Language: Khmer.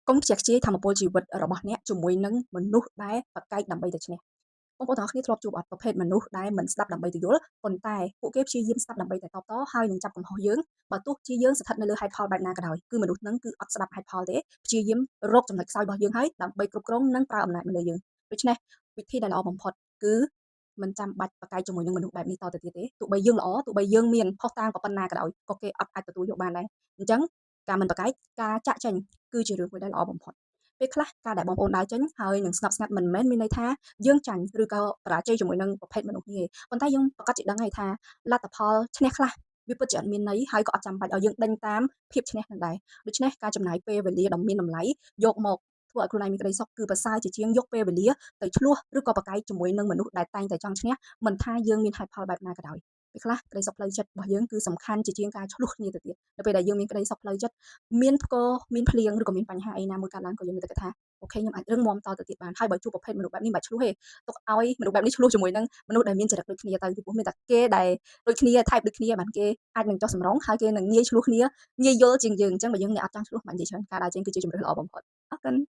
កុំខ្ជះខ្ជាយថាមពលជីវិតរបស់អ្នកជាមួយនឹងមនុស្សដែលប្រកែកដើម្បីតែឈ្នះបងប្អូនទាំងអស់គ្នាធ្លាប់ជួបអត់ប្រភេទមនុស្សដែលមិនស្ដាប់ដើម្បីទៅយល់ប៉ុន្តែពួកគេព្យាយាមស្ដាប់ដើម្បីតែតបតហើយនឹងចាប់កំហុសយើងបើទោះជាយើងស្ថិតនៅលើហេតុផលបែបណាក៏ដោយគឺមនុស្សហ្នឹងគឺអត់ស្ដាប់ហេតុផលទេព្យាយាមរកចំណុចខ្សោយរបស់យើងហើយដើម្បីគ្រប់គ្រងនិងប្រើអំណាចមកលើយើងដូច្នេះវិធីដែលល្អបំផុតគឺមិនចាំបាច់ប្រកែកជាមួយនឹងមនុស្សបែបនេះតទៅទៀតទេទោះបីយើងល្អទោះបីយើងមានភស្តុតាងប៉ុណ្ណាក៏ដោយក៏គេអត់អាចទទួលយកបានដែរអញ្ចឹងការមិនប្រកែកការចាក់ចេញគឺជារឿងមួយដែលល្អបំផុតពេលខ្លះការដែលបងប្អូនដើរចេញហើយនឹងស្ងប់ស្ងាត់មិនមែនមានន័យថាយើងចាញ់ឬក៏បរាជ័យជាមួយនឹងប្រភេទមនុស្សនេះទេប៉ុន្តែយើងប្រាកដជាដឹងហើយថាលទ្ធផលឈ្នះខ្លះវាពិតជាអត់មានន័យហើយក៏អត់ចាំបាច់ឲ្យយើងដេញតាមភាពឈ្នះនឹងដែរដូច្នេះការចំណាយពេលវេលាដ៏មានតម្លៃយកមកធ្វើឲ្យខ្លួនឯងមានក្តីសុខគឺប្រសើរជាជាងយកពេលវេលាទៅឈ្លោះឬក៏ប្រកែកជាមួយនឹងមនុស្សដែលតែងតែចង់ឈ្នះមិនថាយើងមានហេតុផលបែបណាក៏ដោយពេលខ្លះក្តីសុខផ្លូវចិត្តរបស់យើងគឺសំខាន់ជាជាងការឈ្លោះគ្នាទៅទៀតនៅពេលដែលយើងមានក្តីសុខផ្លូវចិត្តមានផ្គរមានភ្លៀងឬក៏មានបញ្ហាអីណាមួយកើតឡើងក៏យើងមានតែគិតថា okay ខ្ញុំអាចរឹងមាំតទៅទៀតបានហើយបើជួបប្រភេទមនុស្សបែបនេះមិនបាច់ឈ្លោះទេទុកឲ្យមនុស្សបែបនេះឈ្លោះជាមួយនឹងមនុស្សដែលមានចរិតដូចគ្នាទៅពីព្រោះមានតែគេដែលដូចគ្នា type ដូចគ្នាបានគេអាចនឹងចុះសម្រុងហើយគេនឹងងាយឈ្លោះគ្នាងាយយល់ជាងយើងអញ្ចឹងបើយើងអ្នកអត់ចង់ឈ្លោះមិននិយាយច្រើនការដើរចេញគឺជាជម្រើសល្អបំផុតអរគុណ។